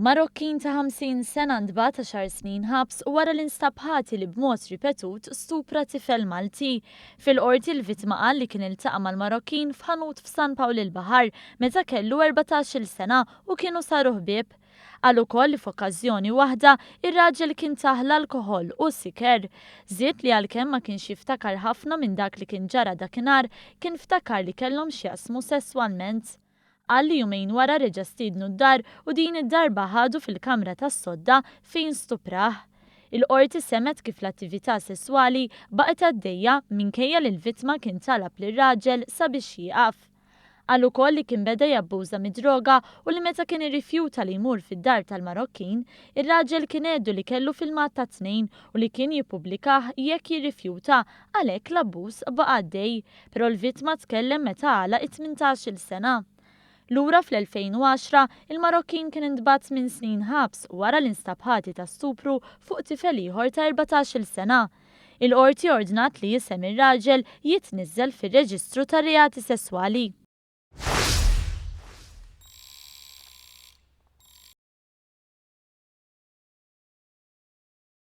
Marokkin ta' 50 sena ntbagħat għaxar snin ħabs wara li nstab ħati li b'mod ripetut stupra tifel Malti. Fil-qorti l-vittma qal li kien iltaqa' mal-Marokkin f'ħanut f'San Pawl il-Baħar meta kellu 14-il sena u kienu saru ħbieb. Qal ukoll li f'okkażjoni waħda ir-raġel kien tah l-alkoħol u siker. Żied li għalkemm ma kienx jiftakar ħafna minn dak li kien ġara dakinhar, kien ftakar li kellhom x'jaqsmu sesswalment. Qal li jumejn wara reġa' stiednu d-dar u din id-darba ħadu fil-kamra tas-sodda fejn stuprah. Il-qorti semgħet kif l-attività sesswali baqgħet għaddejja minkejja li l-vittma kien talab lir-raġel sabiex jieqaf. Qal ukoll li kien beda jabbuża mid-droga u li meta kien irrifjuta li jmur fid-dar tal-Marokkin, ir-raġel kien għeddu li kellu filmat tat-tnejn u li kien jippubblikah jekk jirrifjuta, għalhekk l-abbuż baqa' għaddej. Però l-vittma tkellem meta għalaq it-18-il sena. Lura fl-2010, il-Marokkin kien intbagħat tmien snin ħabs wara li nstab ħati ta' stupru fuq tifel ieħor ta' 14-il sena. Il-qorti ordnat li isem ir-raġel jitniżżel fir-reġistru tar-reati sesswali.